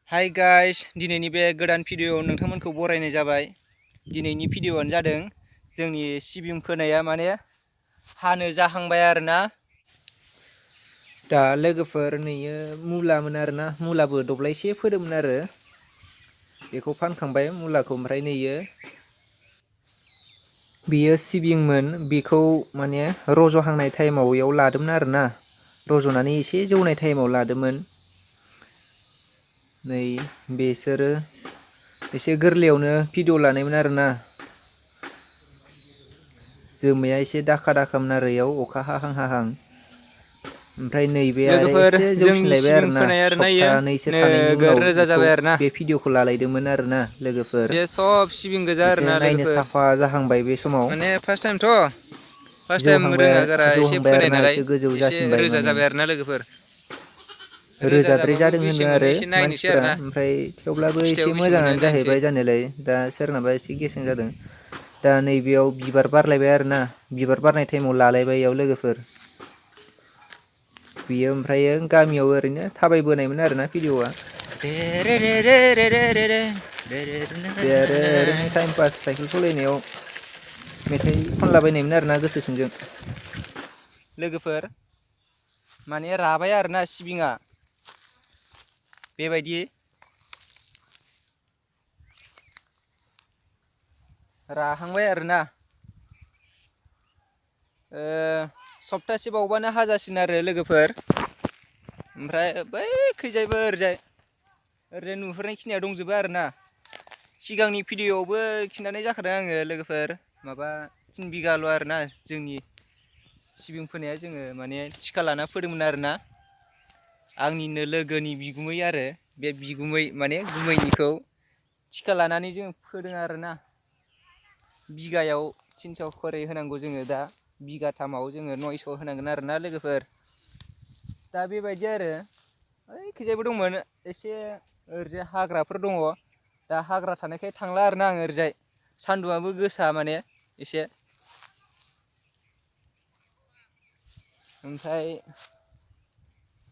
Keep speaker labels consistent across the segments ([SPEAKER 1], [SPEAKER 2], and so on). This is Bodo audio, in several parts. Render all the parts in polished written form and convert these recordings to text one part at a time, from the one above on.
[SPEAKER 1] हाय गाइस, दिनैनि बे गोदान भिडियोआव नोंथांमोनखौ बरायनाय जाबाय। दिनैनि भिडियोआनो जादों जोंनि सिबिं फोनाया माने हानो जाहांबाय आरोना। दा लोगोफोर नैयो मुलामोन आरोना, मुलाबो दब्लायसे फोदोंमोन आरो बेखौ फानखांबाय मुलाखौ। ओमफ्राय नैयो बियो सिबिंमोन, बेखौ माने रज'हांनाय टाइमाव इयाव लादोंमोन आरोना, रज'नानै एसे जौनाय टाइमाव लादोंमोन। नै बेसोरो एसे गोरलैयावनो भिडिअ लानायमोन आरोना। जोमैया एसे दाखा दाखामोन आरो इयाव अखा हाहां हाहां। ओमफ्राय नैबे आरो
[SPEAKER 2] लोगोफोर
[SPEAKER 1] एसे
[SPEAKER 2] जोंनि
[SPEAKER 1] जौफिनलायबाय
[SPEAKER 2] सिबिं
[SPEAKER 1] आरोना,
[SPEAKER 2] फोनाय आरोना इयो
[SPEAKER 1] सप्तानैसो थानायनि
[SPEAKER 2] नोगोर
[SPEAKER 1] उनाव
[SPEAKER 2] रोजा
[SPEAKER 1] बेखौ
[SPEAKER 2] जाबाय आरोना।
[SPEAKER 1] बे भिडिअखौ लालायदोंमोन आरोना लोगोफोर।
[SPEAKER 2] बे सब सिबिं गोजा
[SPEAKER 1] एसे
[SPEAKER 2] आरोना
[SPEAKER 1] नायनो
[SPEAKER 2] लोगोफोर।
[SPEAKER 1] साफा जाहांबाय बे समाव,
[SPEAKER 2] माने फार्स्ट टाइम रोङा गारा एसे
[SPEAKER 1] जौहांबाय
[SPEAKER 2] फोनाय
[SPEAKER 1] आरोना,
[SPEAKER 2] नालाय
[SPEAKER 1] एसे गोजौ
[SPEAKER 2] एसे
[SPEAKER 1] जासिनबाय
[SPEAKER 2] रोजा
[SPEAKER 1] माने।
[SPEAKER 2] जाबाय आरोना लोगोफोर। रोजा
[SPEAKER 1] रोजाद्राय
[SPEAKER 2] जाबाबो
[SPEAKER 1] जादों
[SPEAKER 2] बेसे
[SPEAKER 1] होनो
[SPEAKER 2] मोनो
[SPEAKER 1] आरो
[SPEAKER 2] एसे नायनोसै
[SPEAKER 1] मानसिफोरा,
[SPEAKER 2] आरोना।
[SPEAKER 1] ओमफ्राय थेवब्लाबो
[SPEAKER 2] फिथाइयाव
[SPEAKER 1] एसे
[SPEAKER 2] बेसे मोनो
[SPEAKER 1] मोजाङानो
[SPEAKER 2] नायनोसै।
[SPEAKER 1] जाहैबाय जानायालाय। दा सोरनाबा एसे गेसें जादों। दा नैबेयाव बिबार बारलायबाय आरोना, बिबार बारनाय टाइमाव लालायबाय इयाव लोगोफोर। बियो ओमफ्रायो गामियाव ओरैनो थाबायबोनायमोन आरोना भिडिअ'आ। बे आरो ओरैनो टाइम पास साइकेल सलायनायाव मेथाइ खनलाबायनायमोन आरोना गोसो सिंजों।
[SPEAKER 2] लोगोफोर माने राबाय आरोना सिबिङा बेबायदि राहांबाय आरोना। सप्तासे बावबानो हाजासिन आरो लोगोफोर। ओमफ्राय बै खैजायबो ओरैजाय नुहुरनाय खिनिया दंजोबो आरोना। सिगांनि भिडिअ'आवबो खिन्थानाय जाखादों आङो लोगोफोर, माबा 3 बिगाल' आरोना जोंनि सिबिं फोनाया। जोङो माने थिखा लाना फोदोंमोन आरोना। आंनिनो लोगोनि बिगुमै आरो बे बिगुमै माने गुमैनिखौ थिखा लानानै जों फोदों आरोना। बिगायाव 300 खरै होनांगौ जोङो, दा बिगाथामाव जोङो 900 होनांगोन आरोना लोगोफोर। दा बेबायदि आरो ओइखैजायबो दंमोन एसे ओरैजाय हाग्राफोर दङ। दा हाग्रा थानायखाय थांला आरोना आं ओरैजाय, सान्दुंआबो गोसा माने एसे। ओमफ्राय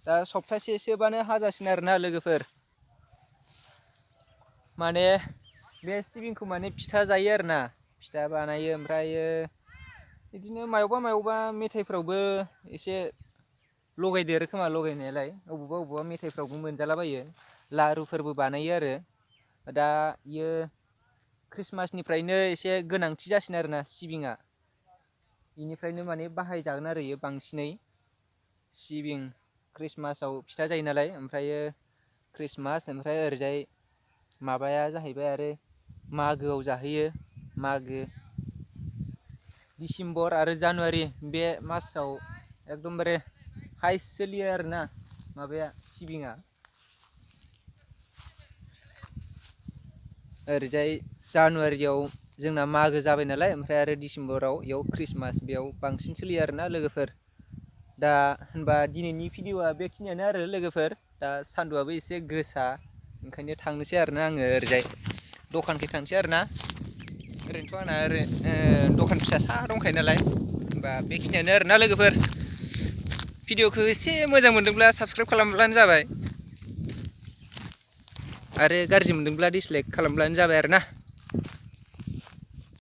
[SPEAKER 2] दा सप्तासेसोबानो हाजासिन आरोना लोगोफोर। माने बे सिबिंखौ माने फिथा जायो आरोना, फिथा बानायो। ओमफ्रायो बिदिनो मायावबा मेथाइफ्रावबो एसे लगायदेरो खोमा लगायनायालाय, अबावबा मेथाइफ्रावबो मोनजालाबायो। लारुफोरबो बानायो आरो। दा इयो ख्रिस्टमासनिफ्रायनो एसे गोनांथि जासिन आरोना सिबिङा। बेनिफ्रायनो माने बाहायजागोन आरो इयो बांसिनै। सिबिं ख्रिस्टमासाव फिथा जायो नालाय, ओमफ्रायो ख्रिस्टमास ओमफ्राय ओरैजाय माबाया जाहैबाय आरो मागोआव जाहैयो, मागो डिसेम्बर आरो जानुवारि बे मासाव एकदमबारे हाइस सोलियो आरोना माबाया सिबिङा। ओरैजाय जानुवारियाव जोंना मागो जाबाय नालाय, ओमफ्राय आरो डिसेम्बराव इयाव ख्रिस्टमास, बेयाव बांसिन सोलियो आरोना लोगोफोर। दा होनबा दिनैनि भिडिअ'आ बेखिनियानो आरो लोगोफोर। दा सान्दुंआबो एसे गोसा, ओंखायनो थांनोसै आरोना आङो ओरैजाय दखानखै थांसै आरोना। ओरैनोथ' आंना दखान फिसा सा दंखायो नालाय। होनबा बेखिनियानो आरोना लोगोफोर। भिडिअ'खौ एसे मोजां मोनदोंब्ला साबस्क्राइब खालामब्लानो जाबाय, आरो गाज्रि मोनदोंब्ला डिसलाइक खालामब्लानो जाबाय आरोना।